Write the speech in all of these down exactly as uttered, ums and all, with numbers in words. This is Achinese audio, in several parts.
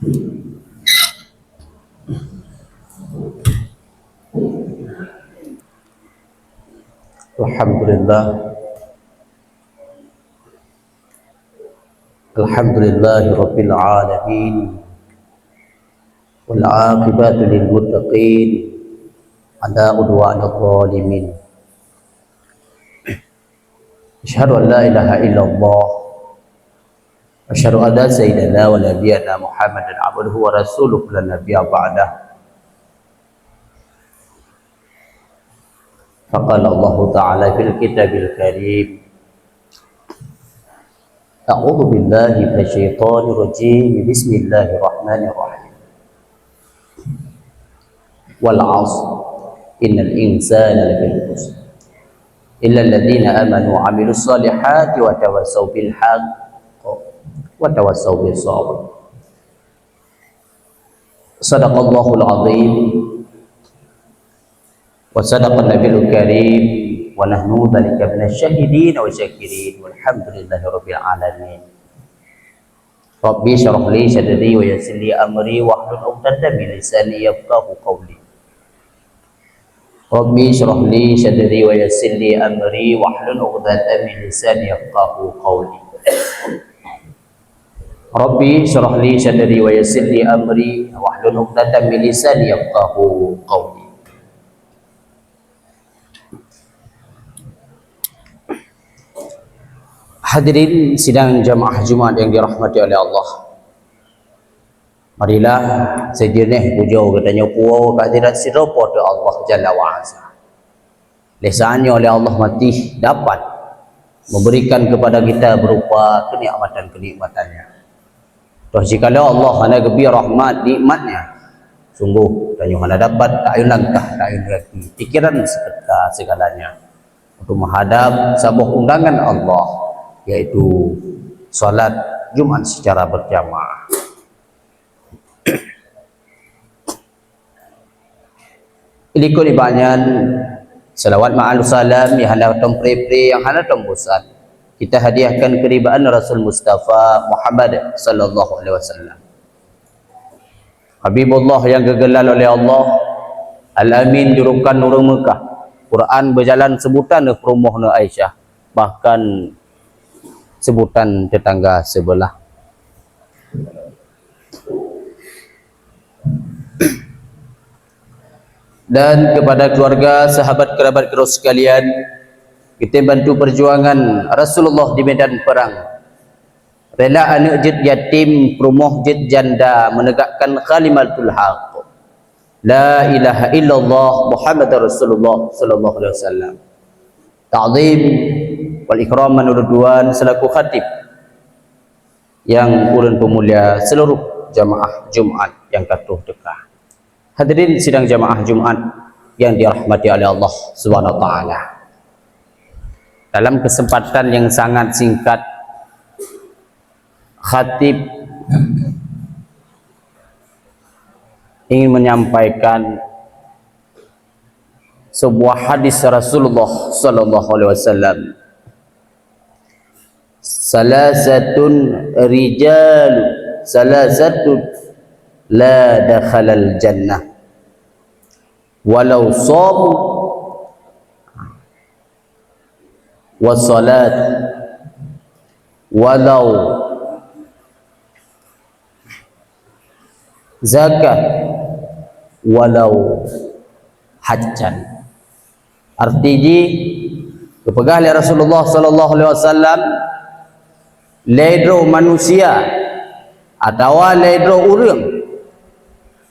Alhamdulillah. Alhamdulillahirabbil alamin. Wal aqibatu lil muttaqin. Wala udwana 'alal zalimin. Asyhadu an la ilaha illallah. Asyhadu anna sayyidana wa nabiyana Muhammadan abduhu wa rasuluhu la nabiyya ba'dah. Faqala Allahu ta'ala fil kitabil karim, a'udzu billahi minasy syaithanir rajim. Bismillahirrahmanirrahim. Wal 'asr, innal insana lafi khusr. Illal ladzina amanu wa 'amilus shalihati wa tawassaw bil haqqi wa tawassaw bis sabr. Sadaqallahul azim wa sadaqan nabiyul karim wa nahnu dzalika minasy syahidin wa syakirin walhamdulillahi rabbil alamin. Rabbi syrah li sadri wa yassir li amri wahlul 'uqdatam min lisani yafqahu qawli. Rabbi syrah li sadri wa yassir li amri wahlul 'uqdatam min lisani yafqahu qawli. Rabbi syrah li sadri wa yassir li amri wahlul 'uqdatam min lisani yafqahu qawli. Hadirin sidang jamaah Jumat yang dirahmati oleh Allah. Marilah sejeuneh pujoe geutanyoe puwoe kehadirat sidroe Po teu Allah Jalla wa Azza. Lé saát nyoe lé Allah matéh dapat memberikan kepada kita berupa kenikmatan-kenikmatan-Nya. Toh jikalau Allah hana geubri rahmat nikmat-Nya, sungguh tanyoe hana dapat taayun langkah, taayun gaki, pikiran serta segalanya untuk menghadap saboh undangan Allah, yaitu salat Jumat secara berjamaah. Likot ibanyan, salawat ma'al salam nyang hana tom pre-pre, nyang hana tom bosan, kita hadiahkan keuribaan Rasul Mustafa Muhammad sallallahu alaihi wasallam. Habibullah nyang geugeulal oleh Allah, Al-Amin, julukan ureuëng Meukah. Quran beujalan seubutan neuh peurumoh neuh Aisyah, bahkan seubutan teutangga seubeulah. Dan kepada keluarga, sahabat, kerabat, kru sekalian, geutem bantu perjuangan Rasulullah di medan perang. Rela aneuëk jeuet yatim, peurumoh jeuet janda, menegakkan kalimatul haq, la ilaha illallah Muhammadar Rasulullah sallallahu alaihi wasallam. Ta'zim wal ikram manurut tuan selaku khatib, yang ulôn peumulia seluruh jamaah Jumat nyang ka troh teuka. Hadirin sidang jamaah Jumat yang dirahmati oleh Allah Subhanahu wa Taala. Dalam kesempatan yang sangat singkat, khatib ingin menyampaikan sebuah hadis Rasulullah sallallahu alaihi wasallam. Salasatun rijalu, salasatun la dakhalal jannah. Walau shamu wa salat, walau zakah, walau hajjan. Arti jih, geupeugah lé Rasulullah sallallahu alaihi wasallam, lhée droe manusia atawa lhée droe ureuëng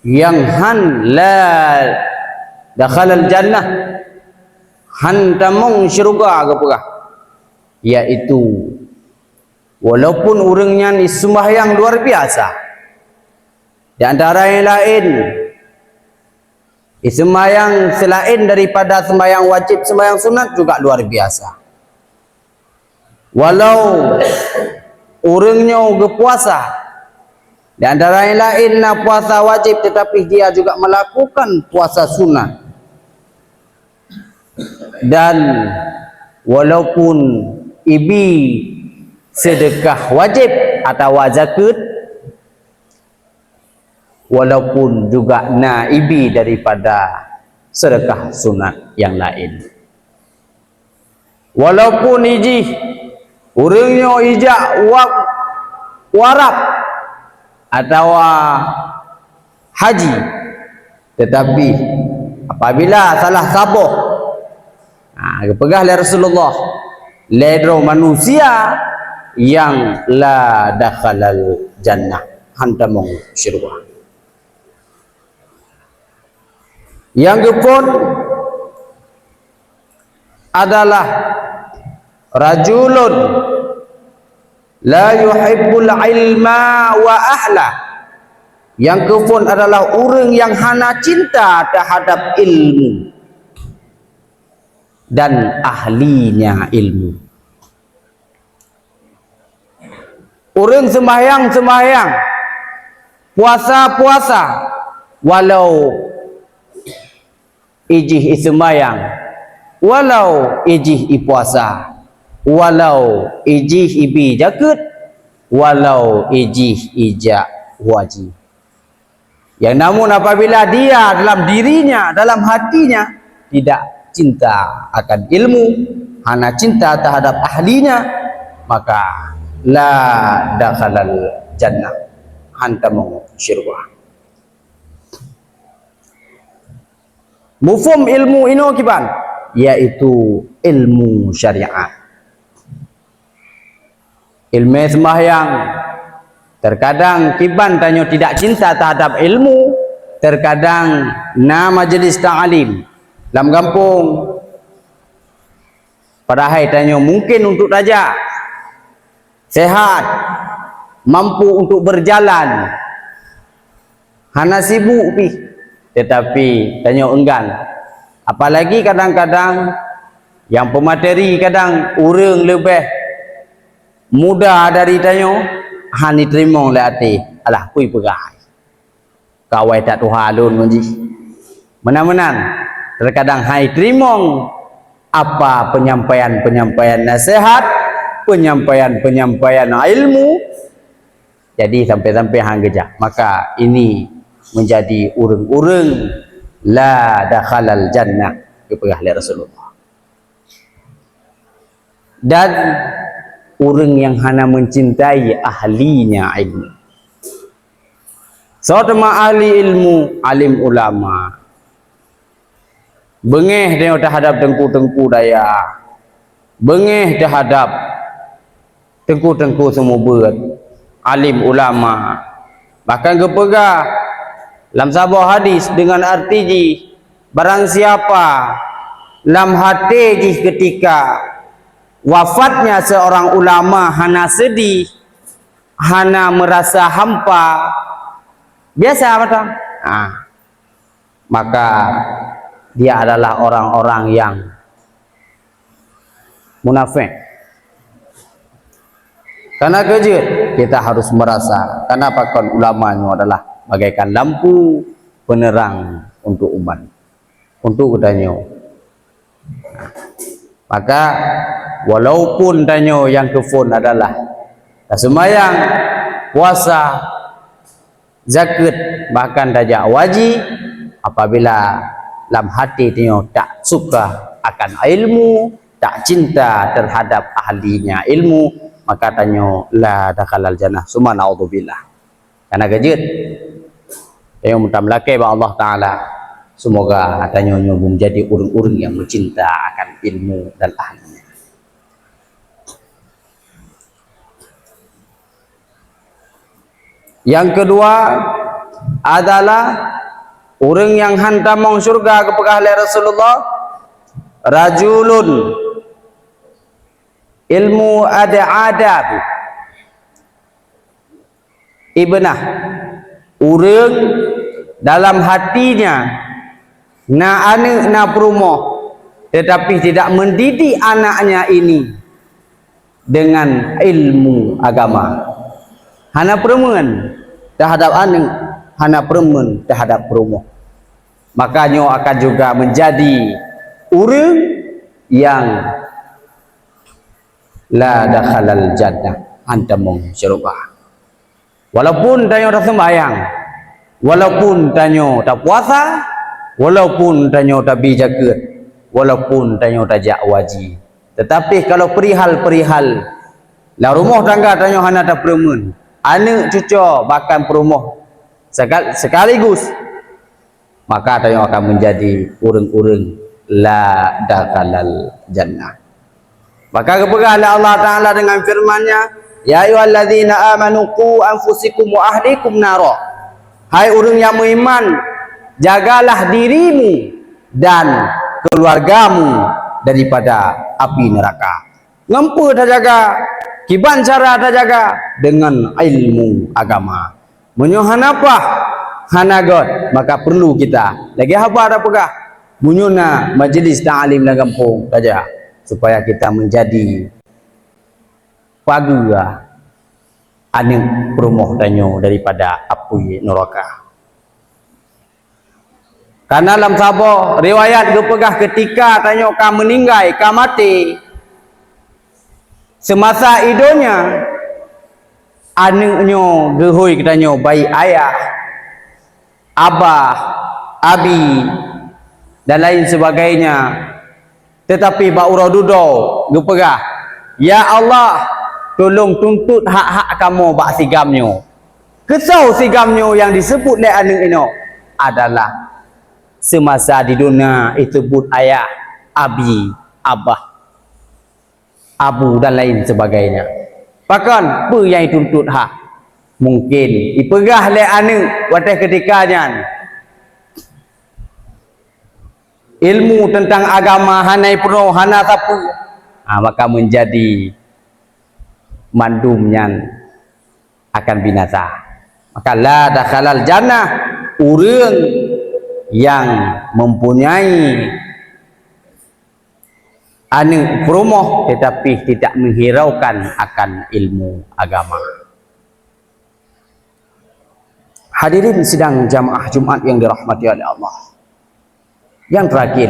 nyang hán la dakhalal jannah, hán tamong syeuruga geupeugah, yaitu walaupun ureuëng nyan jiseumbahyang luar biasa, di antara nyang laén, jiseumbahyang seulaén daripada seumbahyang wajéb, seumbahyang sunat juga luar biasa. Walau ureuëng nyoe geupuasa, di antara nyang laén na puasa wajéb, tetapi dia juga melakukan puasa sunat. Dan walaupun jibi seudeukah wajéb atawa zakeuet, walaupun juga na ibi daripada sedekah sunat yang lain. Walaupun ijih ureuëng nyoe ijak wa-, u Arab atawa haji, tetapi apabila salah saboh, ha, geupeugah lé Rasulullah, lé droe manusia nyang la dakhalal jannah, han tamong syeuruga. Nyang geuphon adalah rajulun la yuhibbul ilma wa ahla. Nyang geuphon adalah ureuëng nyang hana cinta terhadap ilmu dan ahlinya ilmu. Ureuëng seumbahyang-seumbahyang, puasa-puasa, walau ijih iseumbahyang, walau ijih ipuasa, walau ijih ibi jakeuet, walau ijih ijak haji. Yang namun apabila dia dalam dirinya, dalam hatinya, tidak cinta akan ilmu, hana cinta terhadap ahlinya, maka la dakhalal jannah, han tamong syeuruga. Mufhum ilmu inoe kiban, yaitu ilmu syariat. Ilmu seumbahyang, terkadang kiban tanyoe tidak cinta terhadap ilmu, terkadang na majelis ta'lim lam gampông, padahai tanyoe mungkin untuk tajak, sehat, mampu untuk berjalan, hana sibuk pih, tetapi tanyoe enggan. Apalagi kadang-kadang nyang peumateri kadang ureuëng leubeh muda dari tanyoe, han jiteurimong lé até, alah kui peugah. Kawai that tuha lôn ngon jih. Meunan-meunan, terkadang hai teurimong apa penyampaian-penyampaian nasihat, penyampaian-penyampaian ilmu, jadi sampai-sampai han geujak. Maka ini menjadi ureuëng-ureuëng la dakhalal jannah, geupeugah lé Rasulullah. Dan ureuëng nyang hana mencintai ahlinya ilmu. Soe teuma ahli ilmu? Alim ulama. Beungéh tanyoe teuhadab teungku-teungku dayah. Beungéh teuhadab teungku-teungku seumeubeuet, alim ulama. Bahkan geupeugah lam saboh hadis deungon arti jih, barang siapa lam até jih ketika wafatnya seorang ulama hana sedih, hana merasa hampa, biasa mantong. Ha. Maka dia adalah orang-orang yang munafik. Karena keujeuet, kita harus merasa, karena pakon ulama nyoe adalah bagaikan lampu penerang untuk umat, untuk geutanyoe. Maka, walaupun tanyoe nyang keuphon adalah taseumayang, puasa, zakeuet, bahkan tajak haji, apabila lam até tanyoe tak suka akan ilmu, tak cinta terhadap ahlinya ilmu, maka tanyoe la dakhalal jannah. Summa naudzubillah. Karena keujeuet, tanyoe meutam lakée bak Allah Taala, semoga tanyoe nyoe menjadi ureuëng-ureuëng yang mencinta akan ilmu dan ahlinya. Yang kedua adalah ureuëng nyang han tamong syurga, geupeugah lé Rasulullah, rajulun ilmu ada adab ibnah, ureuëng dalam hatinya na aneuëk, na peurumoh, tetapi tidak mendidik anaknya ini dengan ilmu agama. Hana peureumeun terhadap aneuëk, hana peureumeun terhadap peurumoh. Maka nyoe akan juga menjadi ureuëng yang la dakhalal jannah, han tamong syurga. Walaupun tanyoe taseumbahyang, Walaupun tanyoe tapuasa, walaupun tanyoe tabi jakeuet, walaupun tanyoe tajak haji. Tetapi kalau perihal-perihal lam rumoh tangga tanyoe hana tapeureumeun, aneuk cucoe bahkan peurumoh sekal-, sekaligus, maka tanyoe akan menjadi ureuëng-ureuëng la dakhalal jannah. Maka geupeugah lé Allah Taala dengan firman-Nya, "Ya ayyuhalladzina amanu qu anfusakum wa ahlikum nara." Hai ureuëng nyang meuiman, jagalah dirimu dan keluargamu daripada api neraka. Ngon peue tajaga? Kiban cara tajaga? Dengan ilmu agama. Meunyoe hana paih, hana göt, maka perlu kita, lagée haba tapeugah, meunyoe na majlis ta'lim lam gampông, tajak, supaya kita menjadi pageue aneuk peurumoh tanyoe daripada apui neuraka. Karena lam saboh riwayat geupeugah, keutika tanyoe ka meuninggai, ka maté, seumasa i donya, aneuk nyoe geuhôi geutanyoe baik ayah, abah, abi, dan lain sebagainya. Teutapi bak uroe dudoe geupeugah, "Ya Allah, tulông tuntot hak-hak kamoe bak si gam nyoe." Keusoe si gam nyoe nyang diseubut lé aneuk inong adalah seumasa di donya iseubut ayah, abi, abah, abu, dan lain sebagainya. Pakon? Peue nyang ituntot hak? Mungkin ipeugah lé aneuk watée keutika nyan, ilmu teuntang agama hana ipeurunoe, hana sapeue, ha, maka meunjadi mandum nyan akan binasa. Maka la dakhalal jannah, ureuëng nyang mempunyai aneuk peurumoh tetapi tidak menghiraukan akan ilmu agama. Hadirin sidang jamaah Jumat yang dirahmati oleh Allah. Yang terakhir,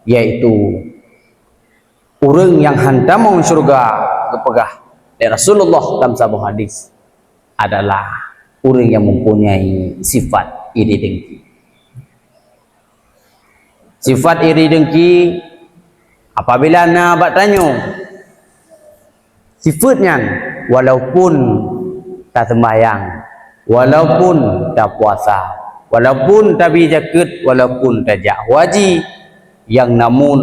yaitu ureuëng nyang hantamong syurga geupeugah lé Rasulullah dalam saboh hadis adalah ureuëng nyang mempunyai sifat iri dengki. Sifat iri dengki apabila na bak tanyoe, sifeuet nyan, walaupun taseumbahyang, walaupun tapuasa, walaupun tabi jakeuet, walaupun tajak haji, nyang namun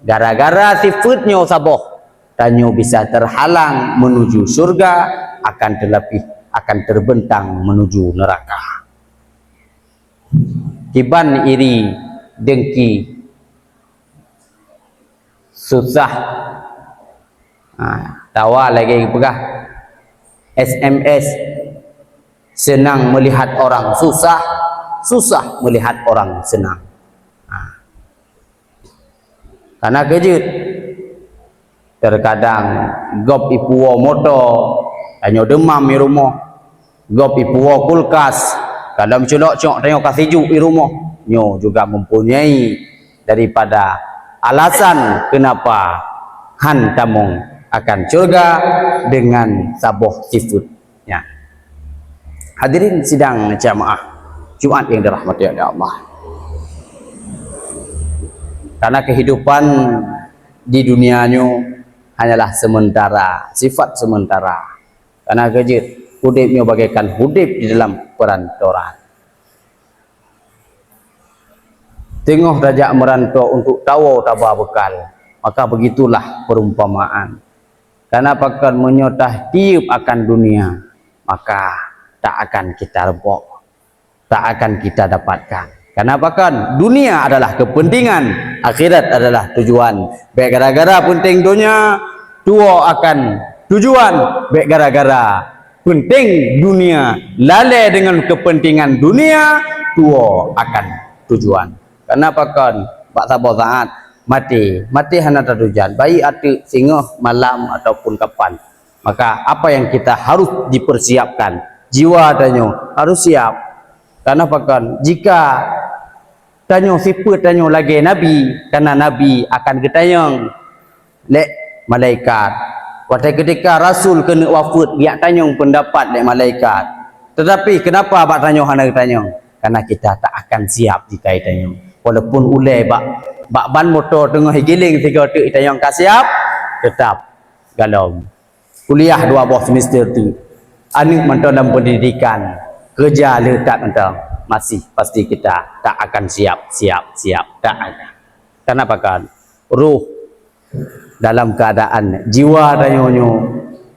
gara-gara sifeuet nyoe saboh, tanyoe bisa terhalang menuju syurga, akan teulapih, akan terbentang menuju neraka. Kiban iri dengki, susah. Ha, tawa lagée peugah S M S, senang melihat orang susah, susah melihat orang senang. Ha. Kana keujeuet. Terkadang gob ipuwoe moto, tanyoe deumam i rumoh. Gob ipuwoe kulkas, kadang meuculok-cok tanyoe ka sijuek i rumoh. Nyoe juga mempunyai daripada alasan kenapa han tamong akan syurga dengan saboh sifeuet. Ya. Hadirin sidang jamaah Jumat yang dirahmati oleh Allah. Karena kehidupan di dunia nyoe hanyalah sementara, sifat sementara. Karena keujeuet, udeb nyoe bagaikan udeb di dalam perantoran. Teungoh tajak meuranto untuk tawoe taba beukal, maka begitulah perumpamaan. Karena pakon meunyoe tatiep akan dunia, maka tak akan kita reumpok, tak akan kita dapatkan. Karena pakon? Dunia adalah kepentingan, akhirat adalah tujuan. Bèk gara-gara penting dunia, tuwoe akan tujuan. Bèk gara-gara penting dunia, lalée dengan kepentingan dunia, tuwoe akan tujuan. Karena pakon? Bak saboh saat maté, maté hana tatujan. Baik ateueh singoh, malam ataupun kapan. Maka apa yang kita harus dipersiapkan? Jiwa tanyoe harus siap. Karena pakon? Jika tanyoe sifeuet tanyoe lagée nabi, karena nabi akan geutanyong lé malaikat. Watée ketika rasul keuneuk wafeuet, geujak tanyong peundapat lé malaikat. Tetapi kenapa bak tanyoe hana geutanyong? Karena kita tak akan siap jika itanyong. Walaupun ulèe bak, bak ban moto teungoh igiléng sigoe teuk itanyong ka siap, tetap galom. Kuliah dua boh semester tu, aneuk mantong dalam pendidikan, kerja le that mantong, masih pasti kita tak akan siap, siap, siap, tak akan. Kenapa kan? Roh dalam keadaan jiwa tanyoe nyoe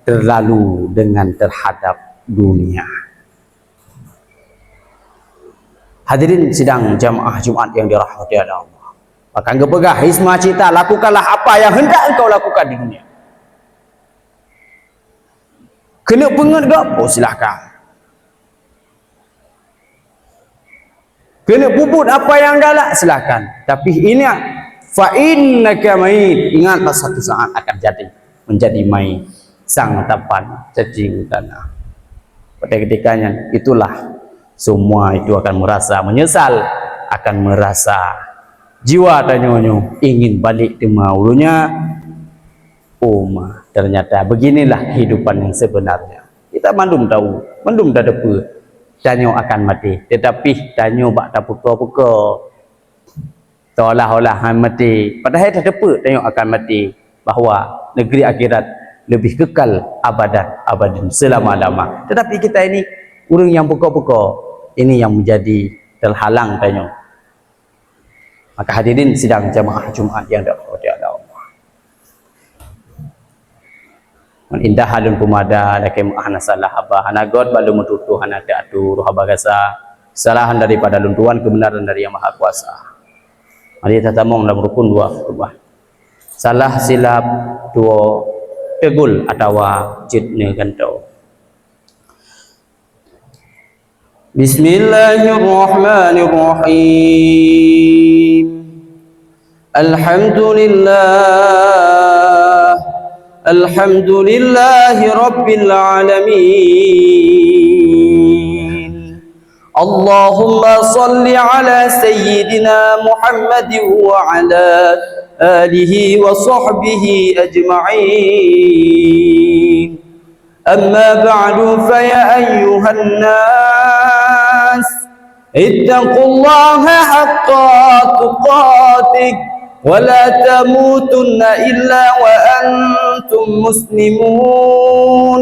terlalu dengan terhadap dunia. Hadirin sidang jamaah Jumat yang dirahmati Allah. Bahkan geupeugah, "Isma cita, lakukanlah apa yang hendak engkau lakukan di dunia." Keuneuk peungeut gob, oh, silahkan. Keuneuk peubuet apa nyang galak, silahkan. Tapi ingat, "Fa innaka mayit." Ingatlah, satu saat akan jadi, menjadi mayit. Sang tapan cacing tanah. Pada ketika nyan, itulah semua itu akan merasa menyesal, akan merasa jiwa tanyoe nyoe ingin balik teuma u dunia. Oh ma, ternyata beginilah kehidupan yang sebenarnya. Kita mandum tahu, mandum tateupeue, tanyoe akan maté. Tetapi tanyoe bak tapeuko-peuko, seolah-olah han maté. Padahai tateupeue tanyoe akan maté, bahwa negeri akhirat lebih kekal abadan abadin, selama-lama. Tetapi kita ini, ureuëng nyang peuko-peuko, ini yang menjadi terhalang tanyoe. Maka hadirin sidang jamaah Jumat yang dirahmati Allah. Ngon indah lôn peumada, lakée meuáh na salah haba, hana göt bak lôn meututoe, hana teuatur haba gasa, kesalahan daripada lôn tuan, keubeunaran dari Yang Maha Kuasa. Mari tatamong lam rukun dua khutbah. Salah silap tuwoe teugul atawa jeuet neugantoe. Bismillahirrahmanirrahim. Alhamdulillah. Alhamdulillahi rabbil alamin. Allahumma salli ala sayyidina Muhammadin wa ala alihi wa sahbihi ajma'in. أما بعد، فيا أيها الناس، اتقوا الله حق تقاته، ولا تموتن إلا وأنتم مسلمون.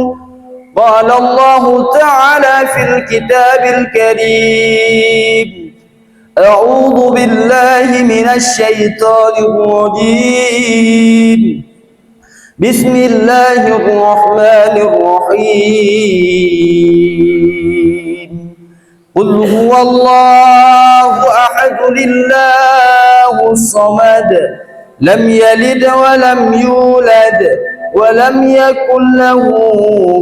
قال الله تعالى في الكتاب الكريم: أعوذ بالله من الشيطان الرجيم. بسم الله الرحمن الرحيم. قل هو الله أحد، الله الصمد، لم يلد ولم يولد، ولم يكن له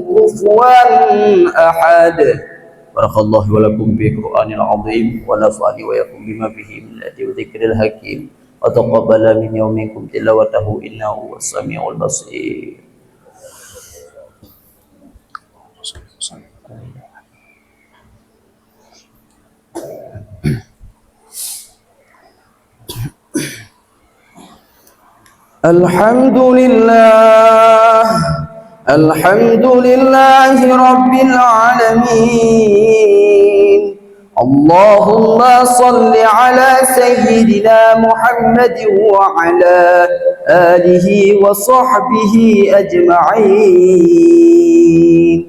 كفوا أحد. بارك الله لي ولكم بالقرآن العظيم، ونفعني وإياكم بما فيه من الآيات والذكر الحكيم. وتقبل مني ومنكم تلاوته إنه هو السميع البصير. الحمد لله، الحمد لله رب العالمين. اللهم صل على سيدنا محمد وعلى آله وصحبه أجمعين.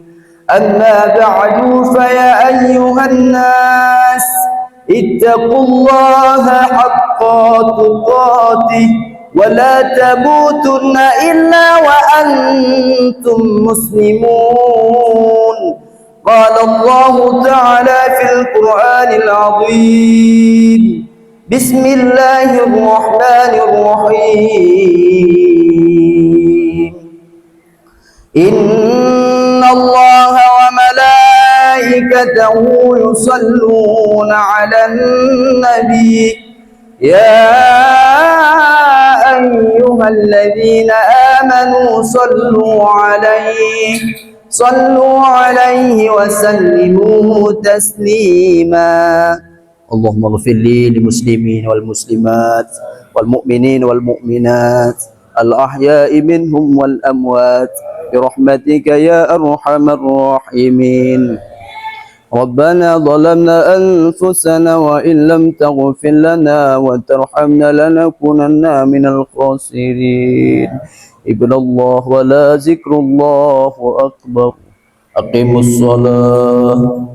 أما بعد، فيا أيها الناس، اتقوا الله حق تقاته، ولا تموتن إلا وأنتم مسلمون. قال الله تعالى في القرآن العظيم: بسم الله الرحمن الرحيم. إن الله وملائكته يصلون على النبي، يا أيها الذين آمنوا صلوا عليه، صلوا عليه وسلموا تسليما. اللهم اغفر لي للمسلمين والمسلمات والمؤمنين والمؤمنات الأحياء منهم والأموات برحمتك يا أرحم الراحمين. ربنا ظلمنا أنفسنا وإن لم تغفر لنا وترحمنا لنكونن من الخاسرين. عباد الله، ولذكر الله أكبر. أقيموا الصلاة.